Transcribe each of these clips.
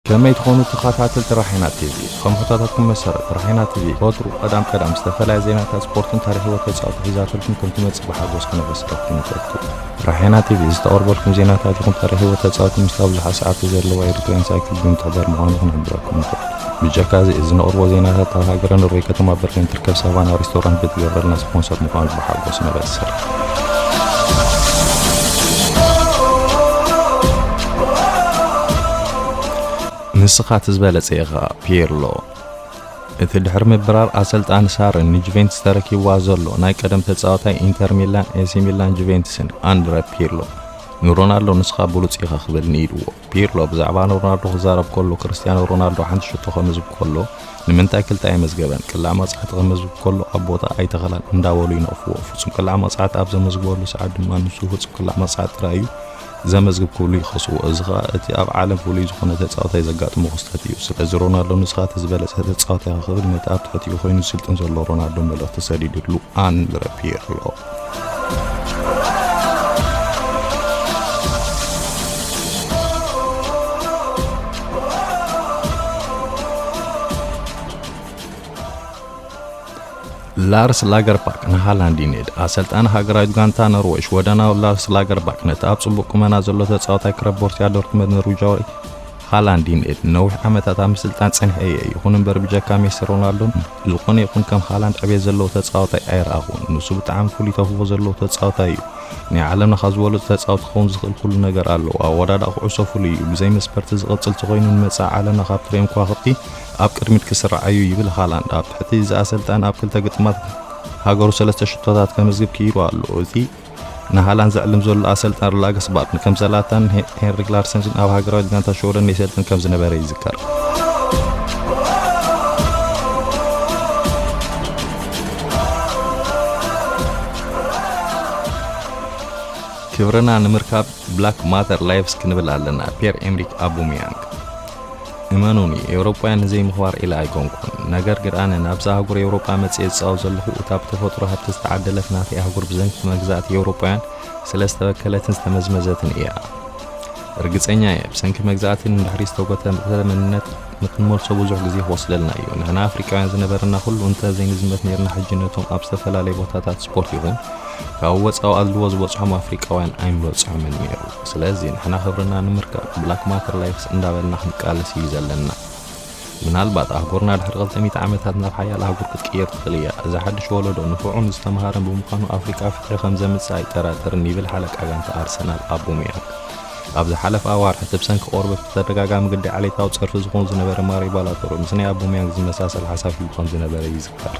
ከመይ ትኾኑ ተኸታተልቲ ራሒና ቲቪ? ከም ሕቶታትኩም መሰረት ራሒና ቲቪ ወትሩ ቀዳም ቀዳም ዝተፈላለያ ዜናታት ስፖርትን ታሪኽ ህይወት ተጻወቲ ሒዛትልኩም ከም ትመጽእ ብሓጎስ ክነበስረኩም ንፈቱ። ራሒና ቲቪ ዝተቐርበልኩም ዜናታት ይኹን ታሪኽ ህይወት ተጻወቲ ምስታ ብዙሓት ሰዓብቲ ዘለዋ ኤሪትሪያን ሳይክል ብምትሕብባር ምዃኑ ክንሕብረኩም ንፈቱ። ብጀካ እዚ፣ እዚ ነቕርቦ ዜናታት ኣብ ሃገረ ኖርዌይ ከተማ በርሊን ትርከብ ሳቫና ሬስቶራንት ብትገብረልና ስፖንሰር ምዃኑ ብሓጎስ ነበስር። ንስኻ እቲ ዝበለጸ ኢኻ፣ ፒርሎ። እቲ ድሕሪ ምብራር ኣሰልጣኒ ሳርን ንጁቬንትስ ተረኪብዋ ዘሎ ናይ ቀደም ተጻዋታይ ኢንተር ሚላን፣ ኤሲ ሚላን፣ ጁቬንትስን ኣንድረ ፒርሎ ንሮናልዶ ንስኻ ብሉጽ ኢኻ ክብል ንኢድዎ። ፒርሎ ብዛዕባ ሮናልዶ ክዛረብ ከሎ፣ ክርስቲያኖ ሮናልዶ ሓንቲ ሽቶ ከመዝብ ከሎ ንምንታይ ክልተ ኣየመዝገበን? ቅላዕ መቕጻዕቲ ከመዝብ ከሎ ኣብ ቦታ ኣይተኸላን እንዳበሉ ይነቕፍዎ። ፍጹም ቅላዕ መቕጻዕቲ ኣብ ዘመዝግበሉ ሰዓት ድማ ንሱ ፍጹም ቅላዕ መቕጻዕቲ ጥራይ እዩ ዘመዝግብ ክብሉ ይኸስዎ። እዚ ኸኣ እቲ ኣብ ዓለም ፍሉይ ዝኾነ ተጻዋታይ ዘጋጥሞ ክስተት እዩ። ስለዚ ሮናልዶ ንስኻ እቲ ዝበለጸ ተጻዋታይ ኢኻ ክብል ነቲ ኣብ ትሕቲኡ ኮይኑ ዝስልጥን ዘሎ ሮናልዶ መልእኽቲ ሰዲድሉ ኣንድረ ፒርሎ። ላርስ ላገርባክ ንሃላንድ ይንእድ። ኣሰልጣኒ ሃገራዊት ጋንታ ኖርወይ ሽወደናዊ ላርስ ላገርባክ ነቲ ኣብ ጽቡቕ ቁመና ዘሎ ተጻዋታይ ክለብ ቦርሲያ ዶርትመንድ ኖርዊጃዊ ሃላንድ ይንእድ። ንነዊሕ ዓመታት ኣብ ምስልጣን ጸኒሐ እየ፣ ይኹን እምበር ብጀካ ሜሲ ሮናልዶን ዝኾነ ይኹን ከም ሃላንድ ዕቤት ዘለዎ ተጻዋታይ ኣይረኣኹን። ንሱ ብጣዕሚ ፍሉይ ተውህቦ ዘለዎ ተጻዋታይ እዩ። ናይ ዓለምና ካብ ዝበለጹ ተጻወቲ ክኸውን ዝኽእል ኩሉ ነገር ኣለዎ። ኣወዳድኣ ኩዕሶ ፍሉይ እዩ። ብዘይ መስፈርቲ ዝቕጽል ተኾይኑ ንመጻኢ ዓለምና ካብ ትርእዮም ከዋኽብቲ ኣብ ቅድሚት ክስራዕ እዩ ይብል ሃላንድ። ኣብ ትሕቲ እዚ ኣሰልጣን ኣብ ክልተ ግጥማት ሃገሩ ሰለስተ ሽቶታት ከመዝግብ ክኢሉ ኣሎ። እቲ ንሃላንድ ዘዕልም ዘሎ ኣሰልጣን ላገስባርድ ከም ዘላታን ሄ-፣ ሄንሪክ ላርሰንን ኣብ ሃገራዊት ጋንታ ሽወደን የሰልጥን ከም ዝነበረ ይዝከር። ክብርና ንምርካብ ብላክ ማተር ላይፍስ ክንብል ኣለና። ፒየር ኤምሪክ ኣቡሚያንግ። እመኑኒ፣ ኤውሮጳውያን ንዘይምኽባር ኢለ ኣይኮንኩን። ነገር ግን ኣነ ናብዛ ኣህጉር ኤውሮጳ መጽየ ዝጻወት ዘለኹ፣ እታ ብተፈጥሮ ሃብቲ ዝተዓደለት ናተይ ኣህጉር ብሰንኪ መግዛእቲ ኤውሮጳውያን ስለ ዝተበከለትን ዝተመዝመዘትን እያ። ርግጸኛ እየ፣ ብሰንኪ መግዛእቲ ንድሕሪት ዝተጎተተ መንነት ንክንመልሶ ብዙሕ ግዜ ክወስደልና እዩ። ንሕና ኣፍሪቃውያን ዝነበረና ኩሉ እንተ ዘይንዝመት ነይርና፣ ሕጂ ነቶም ኣብ ዝተፈላለየ ቦታታት ስፖርት ይኹን ካብ ወጻኢ ኣድልዎ ዝበጽሖም ኣፍሪቃውያን ኣይምበጽሖምን ነይሩ። ስለዚ ንሕና ክብርና ንምርካብ ብላክ ማተር ላይፍስ እንዳበልና ክንቃለስ እዩ ዘለና። ምናልባት ኣህጉርና ድሕሪ ክልተ ሚእቲ ዓመታት ናብ ሓያል ኣህጉር ክትቅየር ትኽእል እያ። እዚ ሓድሽ ወለዶ ንፉዕን ዝተምሃረን ብምዃኑ ኣፍሪቃ ፍትሒ ከም ዘምጽእ ኣይጠራጠርን ይብል ሓለቃ ጋንታ ኣርሰናል ኣቡሜያንግ። ኣብ ዝሓለፈ ኣዋርሕ እቲ ብሰንኪ ቆርበት ብተደጋጋሚ ግዲ ዓሌታዊ ጸርፊ ዝኾን ዝነበረ ማሪ ባላቶሮ ምስ ናይ ኣቡሜያንግ ዝመሳሰል ሓሳብ ሂቡ ከም ዝነበረ ይዝከር።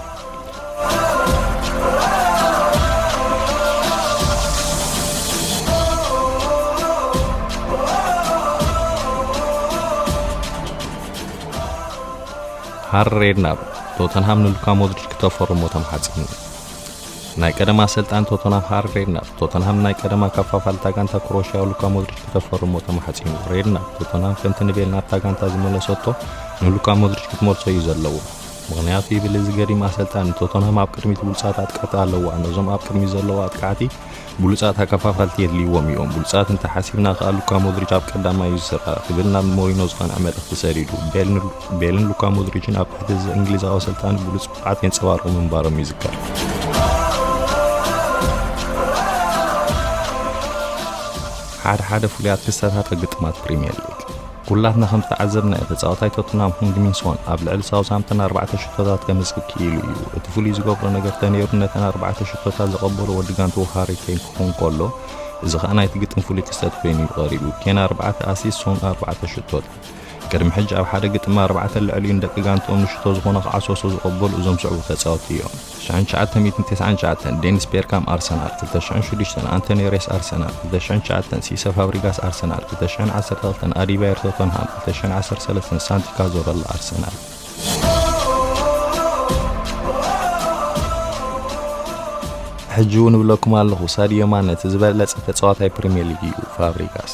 ሃሪ ሬድናፕ፣ ቶተንሃም ንሉካ ሞድሪች ክተፈርሞ ተማሓጺኑ። ናይ ቀደም ኣሰልጣኒ ቶተንሃም ሃሪ ሬድናፕ፣ ቶተንሃም ናይ ቀደም ኣከፋፋሊ እታ ጋንታ ክሮሽያዊ ሉካ ሞድሪች ክተፈርሞ ተማሓጺኑ። ሬድናፕ፣ ቶተንሃም ከምቲ ንቤል ናብታ ጋንታ ዝመለሰቶ ንሉካ ሞድሪች ክትመልሶ እዩ ዘለዎ። ምኽንያቱ ይብል እዚ ገዲም ኣሰልጣኒ፣ ቶተንሃም ኣብ ቅድሚት ብሉጻት ኣጥቃዕቲ ኣለዋ። ነዞም ኣብ ቅድሚት ዘለዉ ኣጥቃዕቲ ብሉጻት ኣከፋፈልቲ የድልይዎም እዮም። ብሉጻት እንተሓሲብና ከኣ ሉካ ሞድሪች ኣብ ቀዳማይ እዩ ዝስራዕ ክብል ናብ ሞሪኖ ዝቐንዐ መልእኽቲ ሰዲዱ። ቤልን፣ ቤልን ሉካ ሞድሪችን ኣብ ትሕቲ እዚ እንግሊዛዊ ኣሰልጣኒ ብሉጽ ብቕዓት የንጸባርቑ ምንባሮም ይዝከር። ሓደ ሓደ ፍሉያት ክስተታት ግጥማት ፕሪምየር ሊግ። ኩላትና ከም ዝተዓዘብናዮ፣ ተጻዋታይ ቶትናም ሁንግ ሚን ሶን ኣብ ልዕሊ ሳውዝሃምፕተን ኣርባዕተ ሽቶታት ከመዝግብ ክኢሉ እዩ። እቲ ፍሉይ ዝገብሮ ነገር ተነይሩ ነተን ኣርባዕተ ሽቶታት ዘቐበሎ ወዲ ጋንትኡ ሃሪ ኬን ክኸውን ከሎ፣ እዚ ኸኣ ናይቲ ግጥም ፍሉይ ክስተት ኮይኑ እዩ ቀሪቡ። ኬን ኣርባዕተ ኣሲስት፣ ሶን ኣርባዕተ ሽቶታት። ቅድሚ ሕጂ ኣብ ሓደ ግጥም ኣርባዕተ ልዕሊኡ ንደቂ ጋንትኦም ንሽቶ ዝኾነ ክዓሰሱ ዝቐበሉ እዞም ዝስዕቡ ተጻወትቲ እዮም። ትሽዓን ትሽዓተ ሚእትን ተስዓን ትሽዓተን ዴኒስ ቤርካም ኣርሰናል፣ ክልተ ሽሕን ሽዱሽተን ኣንቶኒ ሬስ ኣርሰናል፣ ክልተ ሽሕን ትሽዓተን ሲሰ ፋብሪጋስ ኣርሰናል፣ ክልተ ሽሕን ዓሰርተ ክልተን ኣዲባየር ቶተንሃም፣ ክልተ ሽሕን ዓሰርተ ሰለስተን ሳንቲ ካዞረላ ኣርሰናል። ሕጂ እውን እብለኩም ኣለኹ፣ ሳዲዮ ማነ እቲ ዝበለጸ ተጻዋታይ ፕሪምየር ሊግ እዩ። ፋብሪጋስ።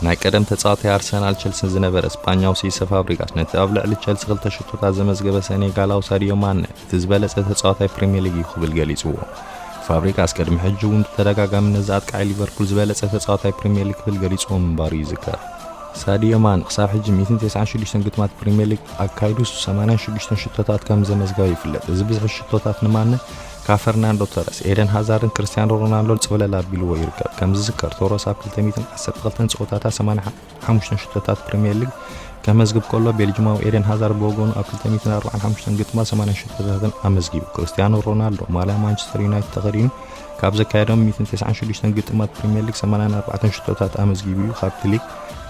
ናይ ቀደም ተጻዋታይ ኣርሰናል ቸልሲን ዝነበረ ስጳኛዊ ሲሰ ፋብሪጋስ ነቲ ኣብ ልዕሊ ቸልሲ ክልተ ሽቶታት ዘመዝገበ ሰኔጋላዊ ሳዲዮ ማነ እቲ ዝበለጸ ተጻዋታይ ፕሪምየር ሊግ እዩ ክብል ገሊጽዎ። ፋብሪጋስ ቅድሚ ሕጂ እውን ብተደጋጋሚ ነዚ ኣጥቃዒ ሊቨርፑል ዝበለጸ ተጻዋታይ ፕሪምየር ሊግ ክብል ገሊጽዎ ምንባሩ ይዝከር። ሳዲዮ ማነ ክሳብ ሕጂ ሚእትን ተስዓን ሽዱሽተን ግጥማት ፕሪምየር ሊግ ኣካይዱ ሰማንያን ሽዱሽተን ሽቶታት ከም ዘመዝገበ ይፍለጥ። እዚ ብዝሒ ሽቶታት ንማነ ካብ ፈርናንዶ ቶረስ፣ ኤደን ሃዛርድን ክርስቲያኖ ሮናልዶን ጽብለል ኣቢልዎ ይርከብ። ከም ዝዝከር፣ ቶረስ ኣብ ክልተ ሚእትን ዓሰርተ ክልተን ጸወታታት ሰማንያ ሓሙሽተ ሽቶታት ፕሪምየር ሊግ ከመዝግብ ከሎ፣ ቤልጅማዊ ኤደን ሃዛርድ ብወገኑ ኣብ ክልተ ሚእትን ኣርባዓን ሓሙሽተን ግጥማት ሰማንያ ሽቶታትን ኣመዝጊቡ። ክርስቲያኖ ሮናልዶ ማልያ ማንቸስተር ዩናይትድ ተኸዲኑ ካብ ዘካየዶም ሚእትን ተስዓን ሽዱሽተን ግጥማት ፕሪምየር ሊግ ሰማንያን ኣርባዕተን ሽቶታት ኣመዝጊቡ እዩ ካብቲ ሊግ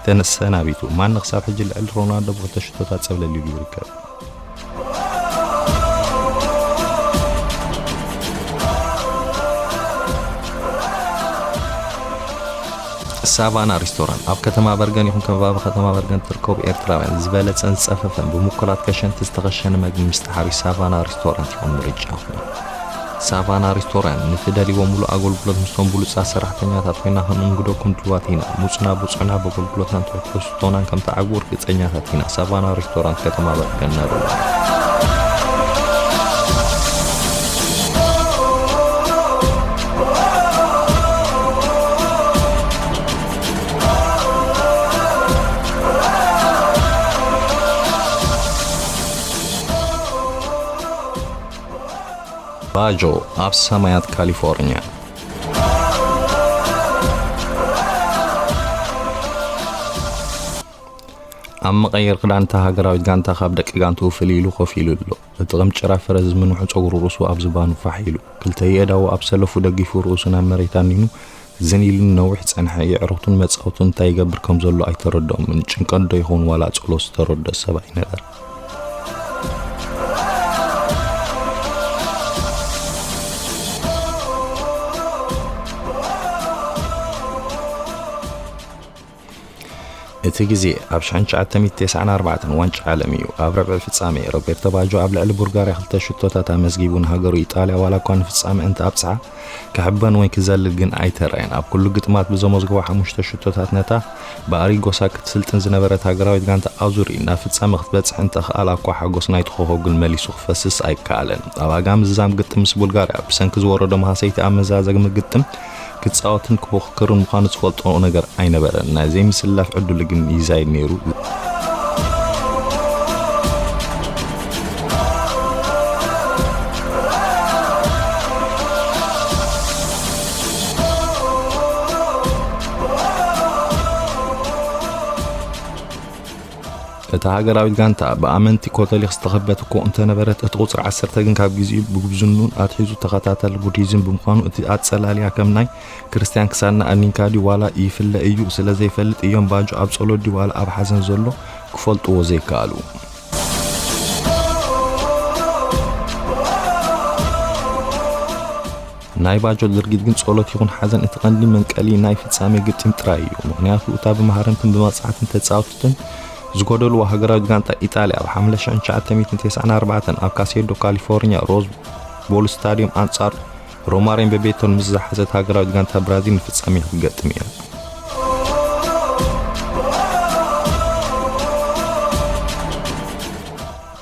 ተሰናቢቱ። ማነ ክሳብ ሕጂ ልዕሊ ሮናልዶ ብክልተ ሽቶታት ጸብለል ኢሉ ይርከብ። ሳቫና ሪስቶራንት ኣብ ከተማ በርገን ይኹን ከባቢ ከተማ በርገን ትርከቡ ኤርትራውያን ዝበለጸን ዝጸፈፈን ብምኩላት ከሸንቲ ዝተኸሸነ መግቢ ምስ ጠሓሪ ሳቫና ሪስቶራንት ይኹን ምርጫኹም። ሳቫና ሪስቶራንት ንትደልይዎ ሙሉእ ኣገልግሎት ምስቶም ብሉጻት ሰራሕተኛታት ኮይና ከነንግደኩም ድልዋት ኢና። ምጹና ብጹዕና ብኣገልግሎትናን ትሑት ሕስቶናን ከም ትዓግቡ ርግጸኛታት ኢና። ሳቫና ሪስቶራንት ከተማ በርገን ነርዋ። ባጆ ኣብ ሰማያት ካሊፎርኒያ። ኣብ መቐየር ክዳን እታ ሃገራዊት ጋንታ ካብ ደቂ ጋንትኡ ፍልይ ኢሉ ኮፍ ኢሉ ኣሎ። እቲ ከም ጭራ ፈረስ ዝምንሑ ጸጉሩ ርእሱ ኣብ ዝባኑ ፋሕ ኢሉ፣ ክልተ የእዳዉ ኣብ ሰለፉ ደጊፉ ርእሱ ናብ መሬት ኣኒኑ ዝን ኢሉ ነዊሕ ጸንሐ። የዕሩኽቱን መጻወቱን እንታይ ይገብር ከም ዘሎ ኣይተረድኦምን። ጭንቀት ዶ ይኸውን ዋላ ጸሎት ዝተረድኦ ሰብ ኣይነበረን። እቲ ግዜ ኣብ ሽሕን ትሽዓተ ሚእትን ተስዓን ኣርባዕተን ዋንጫ ዓለም እዩ። ኣብ ረብዒ ፍጻሜ ሮቤርቶ ባጆ ኣብ ልዕሊ ቡልጋርያ ክልተ ሽቶታት ኣመዝጊቡ ንሃገሩ ኢጣልያ ዋላ እኳ ንፍጻሜ እንተኣብጽሓ ክሕበን ወይ ክዘልል ግን ኣይተራእየን። ኣብ ኩሉ ግጥማት ብዘመዝገቦ ሓሙሽተ ሽቶታት ነታ ብኣሪጎ ሳኪ ትስልጥን ዝነበረት ሃገራዊት ጋንታ ኣዙሪ ናብ ፍጻሜ ክትበጽሕ እንተኽኣላ እኳ ሓጎስ ናይቲ ኮኾብ ግን መሊሱ ክፈስስ ኣይከኣለን። ኣብ ኣጋ ምዝዛም ግጥም ምስ ቡልጋርያ ብሰንኪ ዝወረዶ መሃሰይቲ ኣብ መዛዘሚ ግጥም ክጻወትን ክፉክክርን ምዃኑ ዝፈልጦ ነገር ኣይነበረን። ናይ ዘይምስላፍ ዕድሉ ግን ይዛይድ ነይሩ። እታ ሃገራዊት ጋንታ ብኣመንቲ ኮቶሊክ ዝተኸበት እኮ እንተነበረት፣ እቲ ቁጽሪ ዓሰርተ ግን ካብ ግዜኡ ብጉብዝንኡን ኣትሒዙ ተኸታታሊ ቡዲዝም ብምዃኑ፣ እቲ ኣጸላልያ ከም ናይ ክርስትያን ክሳድና ኣኒንካ ድዩ ዋላ ይፍለ እዩ ስለ ዘይፈልጥ እዮም ባጆ ኣብ ጸሎት ድዩ ዋላ ኣብ ሓዘን ዘሎ ክፈልጥዎ ዘይከኣሉ። ናይ ባጆ ድርጊት ግን ጸሎት ይኹን ሓዘን እቲ ቀንዲ መንቀሊ ናይ ፍጻሜ ግጥም ጥራይ እዩ። ምኽንያቱ እታ ብመሃረምትን ብመቕጻዕትን ተጻወትትን ዝጎደልዋ ሃገራዊት ጋንታ ኢጣልያ ኣብ ሓምለ ሽሕን ትሽዓተ ሚእትን ተስዓን ኣርባዕተን ኣብ ካሴዶ ካሊፎርኒያ ሮዝ ቦል ስታዲየም ኣንጻር ሮማሪዮን ቤቤቶን ምስ ዝሓዘት ሃገራዊት ጋንታ ብራዚል ንፍጻሜ ክትገጥም እያ።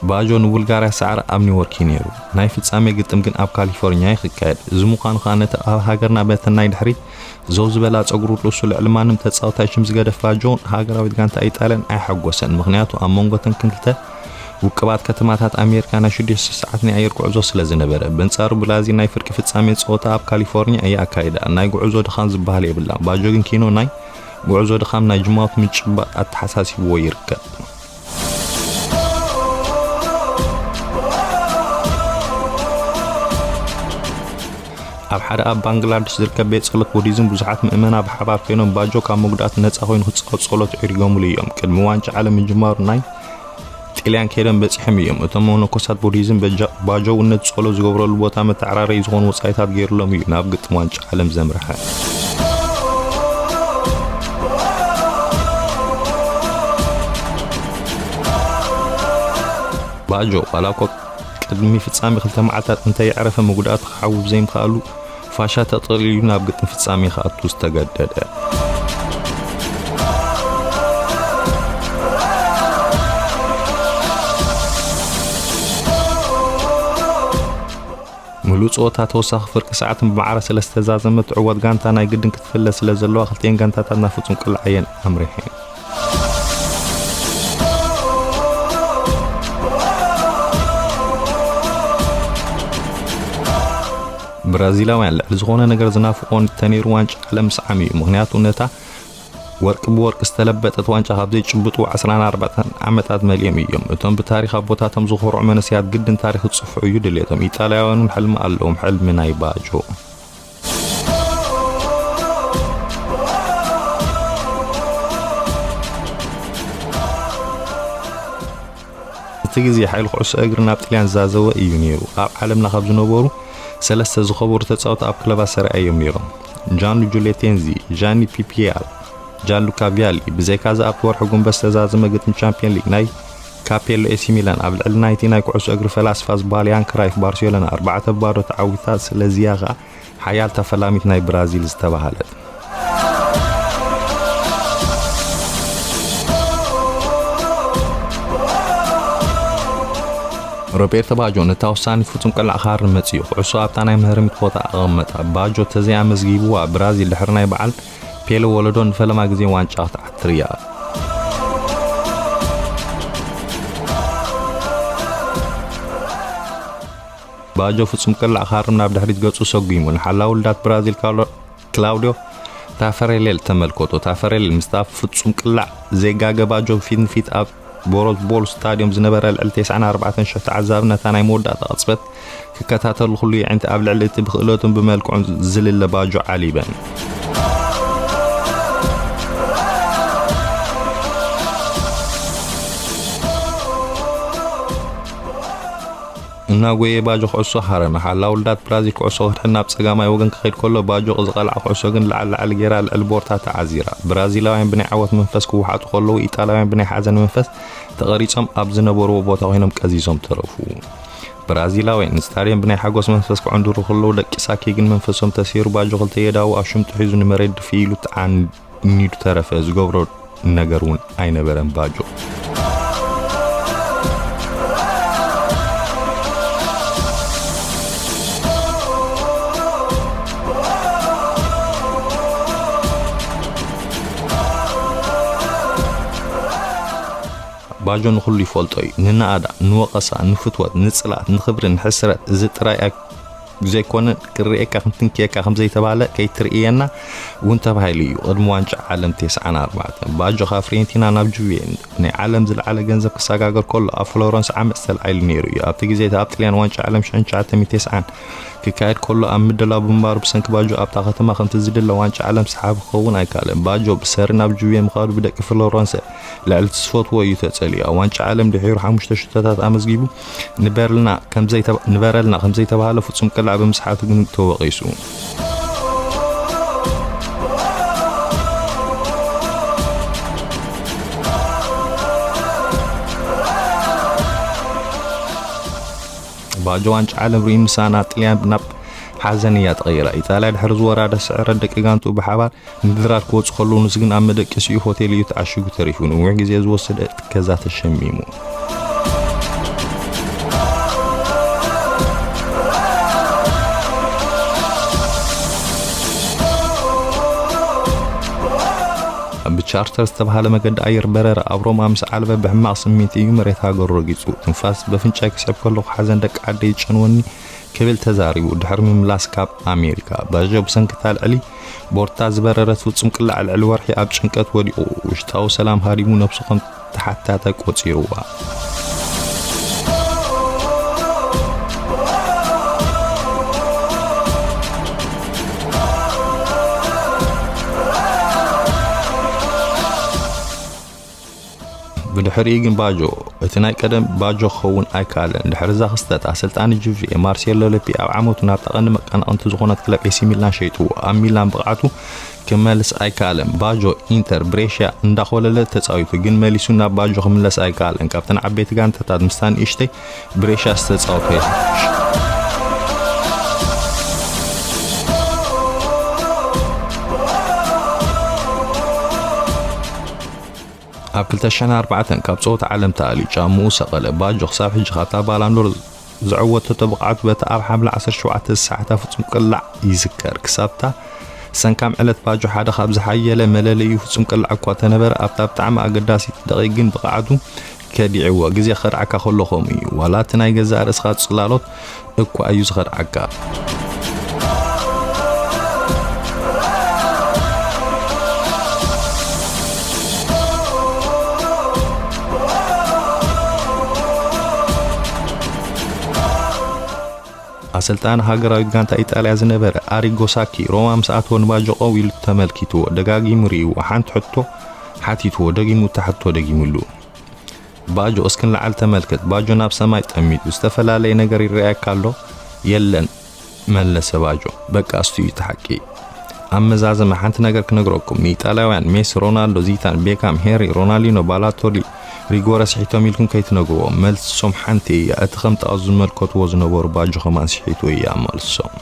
ባጆ ንቡልጋርያ ሳዕሪ ኣብ ኒውዮርክ እዩ ነይሩ። ናይ ፍጻሜ ግጥም ግን ኣብ ካሊፎርኒያ እዩ ክካየድ። እዚ ምዃኑ ከኣ ነቲ ኣብ ሃገርና በተን ናይ ድሕሪት ዘው ዝበላ ጸጉሩ ርእሱ ልዕሊ ማንም ተጻዋታይ ሽም ዝገደፍ ባጆ ሃገራዊት ጋንታ ኢጣልያን ኣይሓጎሰን። ምኽንያቱ ኣብ መንጎ እተን ክልተ ውቅባት ከተማታት ኣሜሪካ ናይ ሽዱሽተ ሰዓት ናይ ኣየር ጉዕዞ ስለ ዝነበረ። በንጻሩ ብራዚል ናይ ፍርቂ ፍጻሜ ጸወታ ኣብ ካሊፎርኒያ እያ ኣካይዳ። ናይ ጉዕዞ ድኻም ዝበሃል የብላን። ባጆ ግን ኪኖ ናይ ጉዕዞ ድኻም ናይ ጅማቱ ምጭባጥ ኣተሓሳሲብዎ ይርከብ። ኣብ ሓደ ኣብ ባንግላደሽ ዝርከብ ቤት ጸሎት ቡዲዝም ብዙሓት ምእመና ብሓባር ኮይኖም ባጆ ካብ መጉዳእቲ ነጻ ኮይኑ ክጻወት ጸሎት ዕሪጎምሉ እዮም። ቅድሚ ዋንጫ ዓለም ምጅማሩ ናይ ጥልያን ከይዶም በጺሖም እዮም። እቶም መነኮሳት ቡዲዝም በጃ-፣ ባጆ እውን ነቲ ጸሎት ዝገብረሉ ቦታ መተዓራረዪ ዝኾኑ ወጻኢታት ገይሩሎም እዩ ናብ ግጥም ዋንጫ ዓለም ዘምርሐ። ባጆ ዋላ እኳ ቅድሚ ፍጻሜ ክልተ መዓልታት እንተየዕረፈ መጉዳእቲ ክሓዊ ብዘይምኽኣሉ ፋሻ ተጠቕሊሉ ናብ ግጥም ፍጻሜ ክኣቱ ዝተገደደ። ምሉእ ጸወታ ተወሳኺ ፍርቂ ሰዓትን ብማዕረ ስለ ዝተዛዘመ ትዕወት ጋንታ ናይ ግድን ክትፍለ ስለ ዘለዋ ክልቲኤን ጋንታታት ናብ ፍጹም ቅላዕ እየን ኣምሪሐን። ብራዚላውያን ልዕሊ ዝኾነ ነገር ዝናፍቖ እንተነይሩ ዋንጫ ዓለም ምስዓም እዩ። ምኽንያቱ ነታ ወርቂ ብወርቂ ዝተለበጠት ዋንጫ ካብ ዘይጭብጥዎ ዕስራን ኣርባዕተን ዓመታት መሊኦም እዮም። እቶም ብታሪኽ ኣቦታቶም ዝኾርዑ መንእሰያት ግድን ታሪኽ ክጽፍዑ እዩ ድሌቶም። ኢጣልያውያን እውን ሕልሚ ኣለዎም፣ ሕልሚ ናይ ባጆ። እቲ ግዜ ሓይሊ ኩዕሶ እግሪ ናብ ጥልያን ዝዛዘወ እዩ ነይሩ። ኣብ ዓለምና ካብ ዝነበሩ ሰለስተ ዝኸበሩ ተጻወቲ ኣብ ክለባት ሰሪዓ እዮም ነይሮም። ጃንሉጂ ሌቴንዚ፣ ጃኒ ፒፒያል፣ ጃንሉካ ቪያሊ። ብዘይካዚ ኣብቲ ወርሒ ጉንበት ዝተዛዘመ ግጥም ቻምፒየን ሊግ ናይ ካፔሎ ኤሲ ሚላን ኣብ ልዕሊ ናይቲ ናይ ኩዕሶ እግሪ ፈላስፋ ዝባል ያን ክራይፍ ባርሴሎና ኣርባዕተ ባዶ ተዓዊታ። ስለዚያ ከኣ ሓያል ተፈላሚት ናይ ብራዚል ዝተባህለት። ሮቤርቶ ባጆ ነታ ወሳኒት ፍጹም ቅላዕ ክሃርም መጺኡ። ኩዕሶ ኣብታ ናይ መህረሚት ቦታ ኣቐመጣ። ባጆ ተዘይኣመዝጊብዋ፣ ብራዚል ድሕሪ ናይ በዓል ፔለ ወለዶ ንፈለማ ግዜ ዋንጫ ክትዓትር እያ። ባጆ ፍጹም ቅላዕ ክሃርም ናብ ድሕሪት ገጹ ሰጒሙ፣ ንሓላዊ ውልዳት ብራዚል ካሎ-፣ ክላውዲዮ ታፈሬሌል ተመልከቶ። ታፈሬሌል ምስታ ፍጹም ቅላዕ ዜጋገ ባጆ ፊት ንፊት ኣብ ቦሮት ቦል ስታድዮም ዝነበረ ልዕሊ ተስዓን ኣርባዕተን ሽሕ ተዓዛቢ ነታ ናይ መወዳእታ ቅጽበት ክከታተሉ ኩሉ የዒንቲ ኣብ ልዕሊ እቲ ብክእለቱን ብመልክዑን ዝልለ ባጆ ዓሊበን። እናጎየ ባጆ ኩዕሶ ሃረመ። ሓላ ውልዳት ብራዚል ኩዕሶ ክድሕን ናብ ጸጋማይ ወገን ክኸይድ ከሎ፣ ባጆ ዝቐልዓ ኩዕሶ ግን ላዕሊ ላዕሊ ገይራ ልዕሊ ቦርታ ተዓዚራ። ብራዚላውያን ብናይ ዓወት መንፈስ ክወሓጡ ከለዉ፣ ኢጣልያውያን ብናይ ሓዘን መንፈስ ተቐሪጾም ኣብ ዝነበርዎ ቦታ ኮይኖም ቀዚዞም ተረፉ። ብራዚላውያን ንስታድየም ብናይ ሓጎስ መንፈስ ክዕንድሩ ከለዉ፣ ደቂ ሳኪ ግን መንፈሶም ተሰይሩ፣ ባጆ ክልተ የእዳዉ ኣብ ሽምጡ ሒዙ ንመሬት ድፍእ ኢሉ ተዓን-፣ ኒዱ ተረፈ። ዝገብሮ ነገር እውን ኣይነበረን ባጆ። ባጆ ንኹሉ ይፈልጦ እዩ። ንናእዳ፣ ንወቐሳ፣ ንፍትወት፣ ንጽላት፣ ንኽብሪ፣ ንሕስረት፣ እዚ ጥራይ ኣይ-፣ ዘይኮነ ክርእየካ፣ ክንትንክየካ ከም ዘይተባህለ ከይትርእየና እውን ተባሂሉ እዩ። ቅድሚ ዋንጫ ዓለም ተስዓን ኣርባዕተን ባጆ ካብ ፍሬንቲና ናብ ጁቬ ናይ ዓለም ዝለዓለ ገንዘብ ክሰጋገር ከሎ፣ ኣብ ፍሎረንስ ዓመጽ ተላዒሉ ነይሩ እዩ። ኣብቲ ግዜ እቲ ኣብ ጥልያን ዋንጫ ዓለም ሽሕን ትሽዓተ ሚእትን ተስዓን ክካየድ ከሎ ኣብ ምድላው ብምንባሩ፣ ብሰንኪ ባጆ ኣብታ ከተማ ከምቲ ዝድለ ዋንጫ ዓለም ሰሓቢ ክኸውን ኣይከኣለን። ባጆ ብሰሪ ናብ ጁቬ ምኻዱ ብደቂ ፍሎረንሰ ልዕሊ እቲ ዝፈትዎ እዩ ተጸሊዩ። ኣብ ዋንጫ ዓለም ድሒሩ ሓሙሽተ ሽቶታት ኣመዝጊቡ፣ ንበርልና ከም ዘይተባ-፣ ንበረልና ከም ዘይተባህለ ፍጹም ቅላዕ ብምስሓቱ ግን ተወቒሱ። ባጆ ዋንጫ ዓለም ርእዩ ምሳና ጥልያን ናብ ሓዘን እያ ተቐይራ። ኢጣልያ ድሕሪ ዝወራደ ስዕረት ደቂ ጋንትኡ ብሓባር ንድራር ክወጹ ከለዉ፣ ንሱ ግን ኣብ መደቀሲኡ ሆቴል እዩ ተዓሺጉ ተሪፉ። ነዊሕ ግዜ ዝወሰደ እቲ ገዛ ተሸሚሙ። ብቻርተር ዝተባህለ መገዲ ኣየር በረረ ኣብ ሮማ ምስ ዓለበ ብሕማቕ ስምዒት እዩ መሬት ሃገሩ ረጊጹ። ትንፋስ በፍንጫይ ክስዕብ ከለኹ ሓዘን ደቂ ዓደይ ይጨንወኒ ክብል ተዛሪቡ። ድሕሪ ምምላስ ካብ ኣሜሪካ፣ ባጆ ብሰንኪ እታ ልዕሊ ቦርታ ዝበረረት ፍጹም ቅላዕ ልዕሊ ወርሒ ኣብ ጭንቀት ወዲቑ፣ ውሽጣዊ ሰላም ሃዲሙ፣ ነብሱ ከም ተሓታታይ ቆጺርዋ። ብድሕሪኡ ግን ባጆ፣ እቲ ናይ ቀደም ባጆ ክኸውን ኣይከኣለን። ድሕሪ እዛ ክስተት፣ ኣሰልጣኒ ጁቬ ማርሴሎ ሌፒ ኣብ ዓመቱ ናብታ ቀንዲ መቀናቕንቱ ዝኾነት ክለብ ኤሲ ሚላን ሸይጥዎ። ኣብ ሚላን ብቕዓቱ ክመልስ ኣይከኣለን። ባጆ ኢንተር ብሬሽያ እንዳኾለለ ተጻዊቱ፣ ግን መሊሱ ናብ ባጆ ክምለስ ኣይከኣለን። ካብተን ዓበይቲ ጋንታታት ምስታ ንእሽተይ ብሬሽያ ዝተጻወተ ይሓይሽ። ኣብ ክልተ ሽሕን ኣርባዕተን ካብ ጸወታ ዓለም ተኣልዩ ጫምኡ ሰቐለ። ባጆ ክሳብ ሕጂ ካብታ ባላንዶር ዘዕወተቶ ብቕዓቱ በቲ ኣብ ሓምለ ዓሰርተ ሸውዓተ ዝሰሓታ ፍጹም ቅላዕ ይዝከር። ክሳብታ ሰንካም ዕለት ባጆ ሓደ ካብ ዝሓየለ መለለዩ ፍጹም ቅላዕ እኳ ተነበረ፣ ኣብታ ብጣዕሚ ኣገዳሲት ደቒቕ ግን ብቕዓቱ ከዲዕዎ። ግዜ ክኸድዓካ ከሎ ከምኡ እዩ። ዋላ እቲ ናይ ገዛእ ርእስኻ ጽላሎት እኳ እዩ ዝኸድዓካ። ኣሰልጣኒ ሃገራዊት ጋንታ ኢጣልያ ዝነበረ ኣሪጎ ሳኪ ሮማ ምስ ኣተወ ንባጆ ቀው ኢሉ ተመልኪትዎ፣ ደጋጊሙ ርእይዎ፣ ሓንቲ ሕቶ ሓቲትዎ፣ ደጊሙ እታ ሕቶ ደጊሙሉ። "ባጆ እስኪ ንላዕሊ ተመልከት፣ ባጆ ናብ ሰማይ ጠሚቱ፣ ዝተፈላለየ ነገር ይረኣየካ ኣሎ?" "የለን" መለሰ ባጆ። "በቃ እስቱ እዩ እቲ ሓቂ። ኣብ መዛዘመ ሓንቲ ነገር ክነግረኩም፣ ንኢጣልያውያን ሜሲ፣ ሮናልዶ፣ ዚታን፣ ቤካም፣ ሄንሪ፣ ሮናልዲኖ፣ ባላቶሊ፣ ሪጎረ ስሒቶም ኢልኩም ከይትነግርዎም፣ መልሶም ሓንቲ እያ። እቲ ከም ጣዖት ዝመልከትዎ ዝነበሩ ባጆ ከማን ስሒትዎ እያ መልሶም።